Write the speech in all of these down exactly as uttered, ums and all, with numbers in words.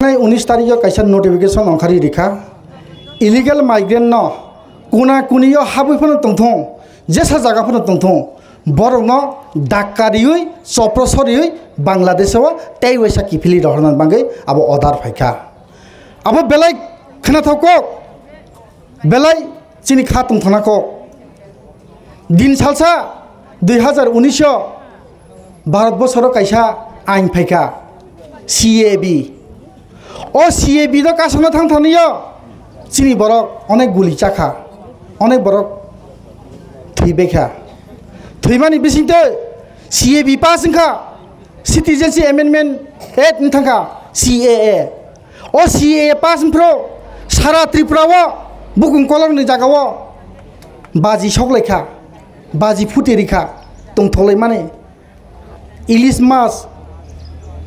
Unis tarikh o kaisa notification ongkhari rikha, illegal migrant no kuna kuni o habwi phano tongthung, jesa jaga phano tongthung, borok no dakka riwi chopro soriwi Bangladesh o tei waisa kiphilwi rohorna bagwi abo order phaikha. Abo belai khwnathok kok, belai chini kha tongthokna kok. Din salsa dui hazar unis o Bharat bosoro kaisa ain phaikha, C A B. O C A B no kasana thang thani o chini borok onek guli chakha, onek borok thwi bekha. Thwimani bisingtwi C A B pass wngkha, Citizenship Amendment Act wng thangkha, C A A. O C A A pass wngphru sara Tripura o bukung kolokni jaga o baji soklaikha, baji phuti rikha, tongthok laimani. Ilis mas,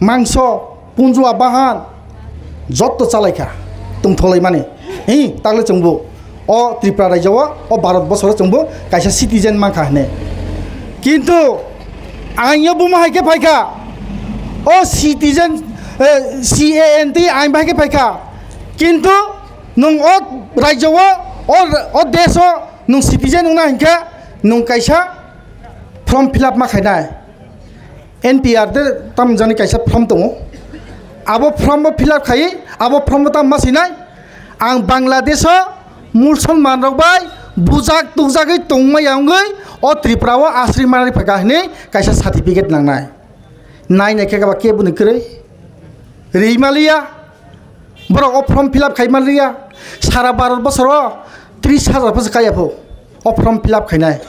mangso, punjua bahan, jotto chalaikha, tongthok laimani. Hi, takle chwngbo o Tripura rajyo o, o Bharat bosoro chwngbo kaisa citizen mankha hwnwi. Kintu ang yo buma hai khe phaikha, o citizen, eh, C A N T ang bai khe phaikha. Kintu nwng o rajyo o, o, o desh o nwng citizen wngna hinkhe nwng kaisa form fill up ma khainai. N P R de tam jani kaisa form tongo. Abo form bo fill up khai, abo form bo tam ma sinai. Ang Bangladesh o musulman rok bai bujak tukjagwi tongma yangwi o Tripura o asri manwi phaikha hwnwi kaisa certificate nangnai. Nai nai khe ba kebo ni kwrwi. Ri maliya. Borok o form fill up khai maliya. Sara Bharat bosoro tris hajar posa kaya pho. O form fill up khainai.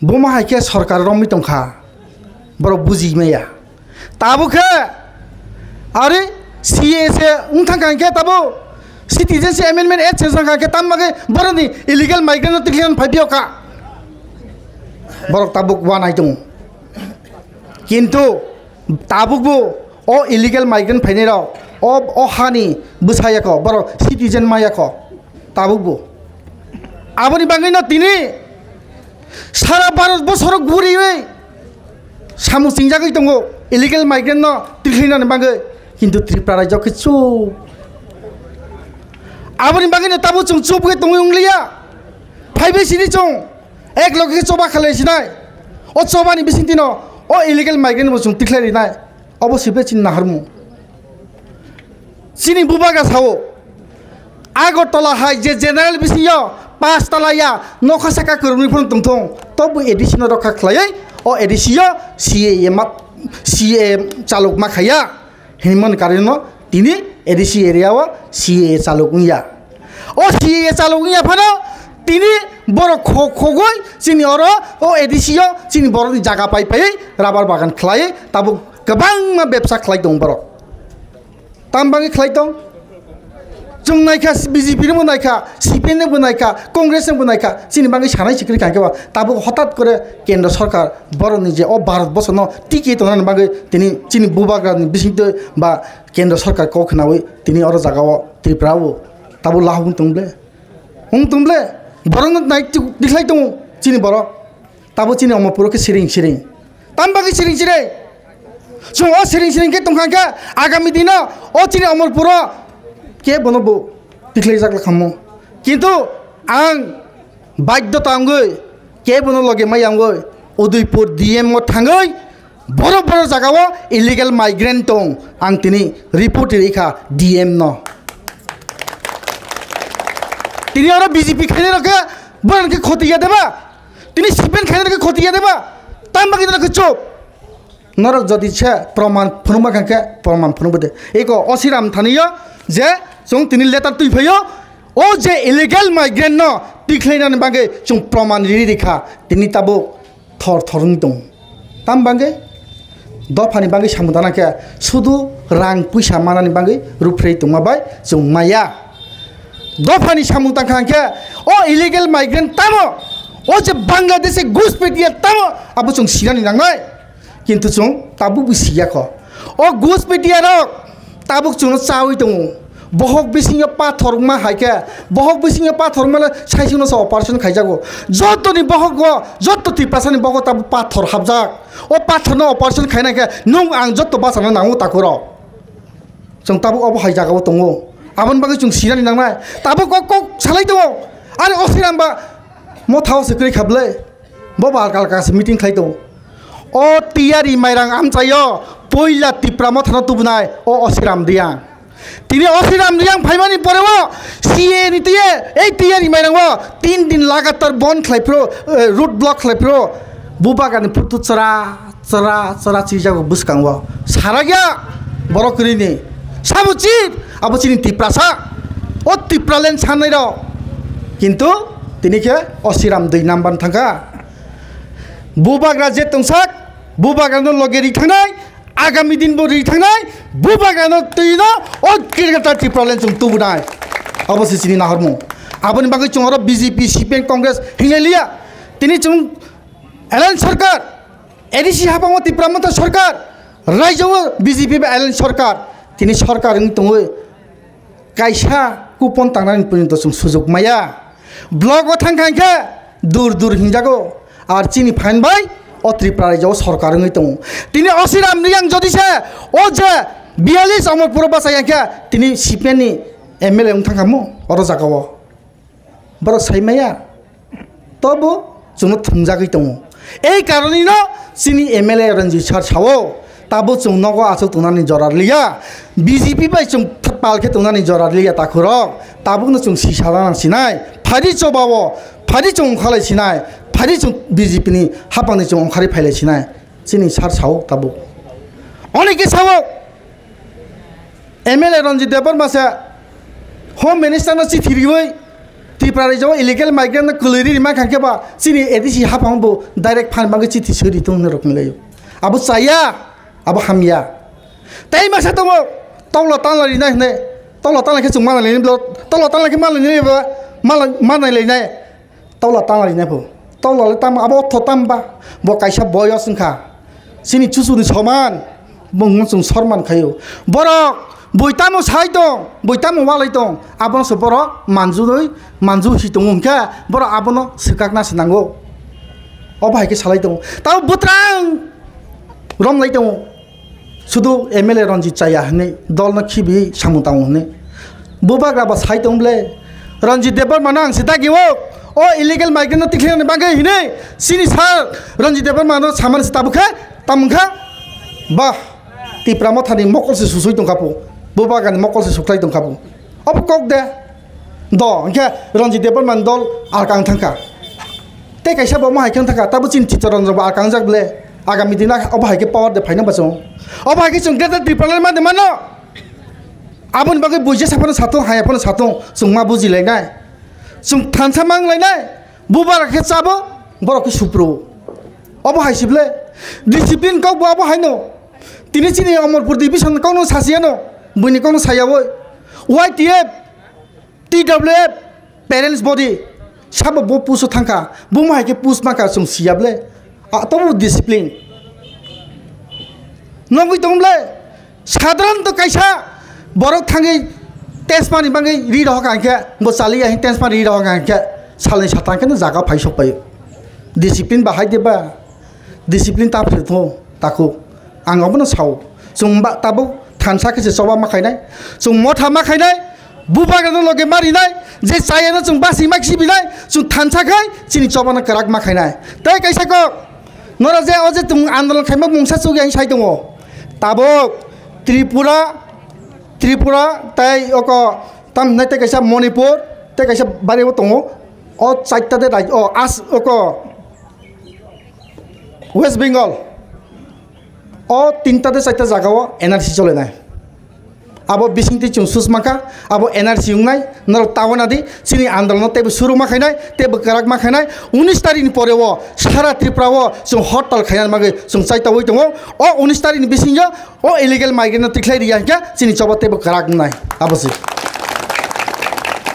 Buma hai khe sorkar romwi tongkha, borok buji maya. Tabuk khe ari C A A wng thang kha hinkhe tabuk Citizenship Amendment Act se thang kha hinkhe tam bagwi borokni illegal migrant no tikhlaiwi phai phiyokha. Borok tabuk wanai tongo. Kintu tabukbo o illegal migrant phainairok o, o hani bwsa yakho, borok citizen ma yakho tabukbo. Aboni bagwino tini sara Bharat bosoro guriwi samung chingjagwi tongo illegal migrant no tikhlainani bagwi, kintu Tripura rajyo khe chup. Aboni bagwino tabuk chwng chup khe tongwi wngliya, phaibai sini chwng. Ek loge khe choba khalai sinai. O chobani bisingtwino o illegal migrant bo chwng tikhlai rinai. Obo sibrai chini naharmung. Chini bubagra sao, Agartala hai je general bisingo pas tala ya nokha saka kwrwngwi phano tongthung. Tobo A D C no rokha khlaiwi o A D C o C A A ma, C A A chalok ma khaiya. Hinmani karon no tini A D C area o C A A chalok wngya. O C A A chalok wngya phano tini borok kho-, khogwi chini oro o A D C o chini borokni jaga pai pai rubber bagan khlai tabuk kwbangma bebsa khlai tong borok. Tam bagwi khlai tong? Chwng naikha B J P no bo naikha, C P M no bo naikha, Congress no bo naikha, chini bagwi sanai sikri kha khe ba tabuk hotat kore kendra sarkar borokni je o Bharat borsho no tiki tongnani bagwi tini chini bubagra ni bisingtwi ba kendra sarkar kok khnawi tini oro jaga o Tripura o tabuk lahuk wng tong ble, wng tong ble, borok no nai tikhlai tongo chini borok, tabuk chini Omorpur o khe siring siring, tam bagwi siring siring, chwng o siring siring khe tong kha khe agami dino o chini Omorpur o kebo no bo tikhlai jak khamu, kintu ang Baidhota wngwi kebono loge maya wngwi Udaipur D M o thangwi borok borok jagao illegal migrant tong, ang tini report rikha D M no. Tini oro B J P khainai rok khe borok khe khoti ya deba? Tini C P M khainai rok khe khoti ya deba? Tam bagwi norok khe chup. Norok jodi se proman phunukma kha khe proman phunukbo de. Eko Osiram thaniyo je chwng tini letter twi phaio, o je illegal migrant no tikhlainani bagwi chwng proman riri rikha, tini tabuk thor thor wng tong. Tam bagwi dophani bagwi samung tangna khe sudu rang puisa manani bagwi ruphrei tongma bai chwng maya. Dophani samung tangkha khe o illegal migrant tamo, o je Bangladeshi Ghuspetia tamo abo chwng sinani nangnai. Kintu chwng tabukbo siya kho. O Ghuspetia rok tabuk chwngno chawi tongo. Bohok bisingo pathor wngma hai khe, bohok bisingo pathor wngma le saisingno se operation khaijago. Jotoni bohok go, joto Tiprasani bohok tabuk pathor hapjak. O pathorno operation khaina khe nwng ang joto bachana nango takhurok. Chwng tabuk obo hai jagao tongo. Aboni bagwi chwng sinani nangnai. Tabuk kok kok salai tongo. Are Osiram ba mothao se kwrwi kha bwle. Bo ba alka alka se meeting khlai tongo. O Tiyari Mairang amchaio puila Tipra mothano tubunai o Osiram Riyang. Tini Osiram Riyang phaimani pore o C A ni tiye ei Tiyari Mairang o tin din lagatar bon khlai phro, eh, road block khlai phro. Bubagrani phutu chwra chwra chwra chirijago bwskango. Sarakya borok kwrwini. Sabo chip, abo chini Tiprasa. O Tipraland sannairok. Kintu tini khe Osiram dui number thangkha. Bubagra je tongsak, Bubagrano loge ri thangnai, agami din bo ri thangnai, Bubagrano twino o Greater Tipraland chwng tubunai. Abo se chini nahormung. Aboni bagwi chwng oro B J P, C P M, Congress hinglai liya. Tini chwng Alliance sarkar, A D C hapango Tipra Motha sarkar, raijao B J P bai alliance sarkar, tini sarkar wng tongwi kaisa kupon tangnani porjonto chwng sujuk maya. Block o thangkha hinkhe dur dur hinjago, ar chini phan bai o Tripura raijao sarkar wngwi tongo. Tini Osiram Riyang jodi se o je biyalish Amarpuro bachai hinkhe tini C P M ni M L A wng thangkha mo oro jagao. Borok sai maya, tobo chwngno thwngjagwi tongo. Ei karonwino chini M L A Ranjit sir sao, tabuk chwng nogo achuk tongnani jora rwliya, B J P bai chwng pal khe tongnani jora rwliya takhurok, tabukno chwng sisa nang sinai, phari chobao, phari chwng ongkhalai sinai, phari chwng B J P ni hapangni chwng ongkhari phailai sinai, chini sir sao tabuk. Onike sao, M L A Ranjit Debbarma se Home Minister no chithi riwi Tripura raijao illegal migrant no kwlwi ri rima khankhe ba chini A D C haphang bo direct phan bagwi chithi swi ri tong hinwi rok hinlaio. Abo chaya, abo hamya. Tei masa tongo, tokla tangla rina hinwi, tokla tangla khe chwng manai lainai blo, tokla tangla khe manai lainai ba, manai, manai lainai. Tokla tangla rinai pho. Tokla le tamo abo otho tamba. Bo kaisa boyos wngkha. Chini chuchuni soman. Bo wngno chwng sorman khaio. Borok bui tamo sai tong, bui tamo walai tong. Abono se borok manjunoi, manju hi tongo hwnkhe borok abono swkakna se nango. Obo hai khe salai tongo. Tamo bwtrang romlai tongo. Sudu M L A Ranjit chaya hinwi dolno khibi samung tango hinwi. Bubagra ba sai tong ble. Ranjit Debbarma no ang se dagi o. O illegal migrant no tikhlani bagwi hinwi. Sini sir Ranjit Debbarma no samani se tabukha, tamungkha. Bah, Tipra Mothani mokol se susui tongkha po. Bubagrani mokol se suklai tongkha po. Obo kok de. Do, hwnkhe Ranjit Debbarma ni dol arkang thangkha. Tei kaisa bo omo hai khe thangkha, tabo chini Chittaranjan bo arkang jak ble. Agami dino obo hai khe power de phaina bachung. Obo hai khe chwng Greater Tipraland ma de mano. Aboni bagwi buija saphano satung, haya phano satung, chwng ma bujilainai. Chwng thansa manglainai. Bubagra khe chabo, borok khe supro. Obo hai sible. Discipline kok bo abo haino. Tini chini Amarpur division kokno sasiyano. Buini kokno sayawi. Y T F, T W F, parents body, sabo bo puso thangkha, bo mo hai khe pus mangkha chwng siya ble. A, tobo discipline. Nogwi tong ble, sadharanto kaisa borok thangwi tensmani bagwi ri rohor kha hinkhe, bo chaliya hin tensmani ri rohor kha hinkhe, salni satang khe jaga phai sok paio. Discipline bahai de ba. Discipline ta phri tho, takhuk. Ang obono sao. Chwng ba tabuk thansa khe se choba ma khainai. Chwng motha ma khainai. Bubagrano loge ma rinai. Je chayano chwng basi ma khibinai. Chwng thansa khai chini chobano kwrak ma khainai. Tei kaisa kok. Nora je o je chwng andolon khaima mungsa chukya sai tongo. Tabuk Tripura, Tripura tei oko tam hinai tei kaisa Manipur tei kaisa bari bo tongo. O chaita de rai-, o as oko West Bengal o tinta de chaita jaga o N R C cholenai. Abo bising twi chwng sus mankha, abo N R C wngnai, norok tawana di, chini andolon no teibo suru ma khainai, teibo kwrak ma khainai. Unis tarikh ni pore o sara Tripura o chwng hortal khaina bagwi chwng chaitawi tongo. O unis tarikh ni bisingo o illegal migrant no tikhlai riya hinkhe chini choba teibo kwrak wngnai. Abo se.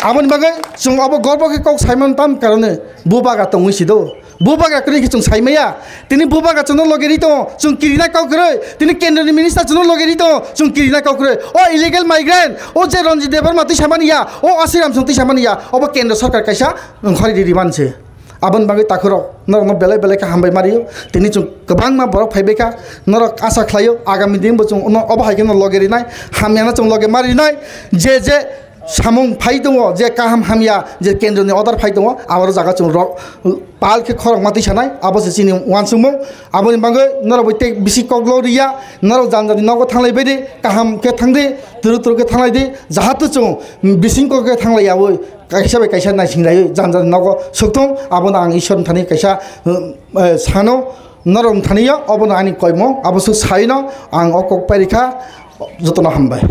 Aboni bagwi chwng abo gorbo khe kok saimano tam karone bubagra tongwi sido. Bubagra kwrwi khe chwng sai maya. Tini bubagra chwngno loge ri tongo, chwng kirina kok kwrwi. Tini kendroni minister chwngno loge ri tongo, chwng kirina kok kwrwi. O illegal migrant, o je Ranjit Debbarma twi samani ya, o Ashiram Singh twi samani ya, obo kendro sarkar kaisa wngkhorwi ri ri man se. Aboni bagwi takhukrok norokno belai belai khe hambai ma rio. Tini chwng kwbangma borok phaibai kha, norok asa khlaio agami din bo chwng no obo hai kheno loge rinai, hamyano chwng loge ma rinai. Je je samung phai tongo, je kaham hamya, je kendroni order phai tongo, abo jaga chwng rok pal khe khorokma twi sanai, abo se chini uansukmung. Aboni bagwi norok bai tei bisi koklo riya, norok jani jani nogo thanglai bai di, kaham khe thang di, turu turu khe thanglai di, jahatu chwng bising kok khe thanglai yaui kaisa bai kaisa naising laiwi jani jani nogo sukthung. Abono ang Ishwar ni thani kaisa, eh, sano norok ni thani yo, obono ani koimung, abo swk sai no ang o kok pai rikha. Jotono hambai.